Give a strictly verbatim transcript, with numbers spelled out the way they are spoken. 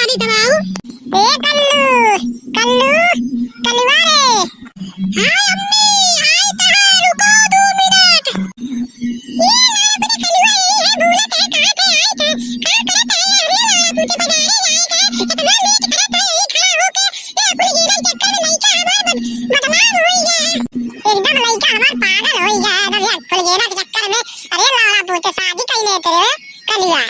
ए कल्लू, कल्लू, कलुआ रे। हाँ अम्मी, आई तहाँ, रुको दो मिनट। ये लाला पुते कलुआ यही है, भूलत है, कहाँ के आई थे, का करत है, अरे लाला पुते बाजारे जाए थे, इतना लेट करत है, यही खड़ा होके, ये कुल हीरा चक्कर में लइका हमार बद-, बदनाम होई गया है। एकदम लइका हमार पागल होई गया है, एकदम यार, फुलगेना के चक्कर में, अरे लाला पुते शादी कई लेते रे, कलुआ।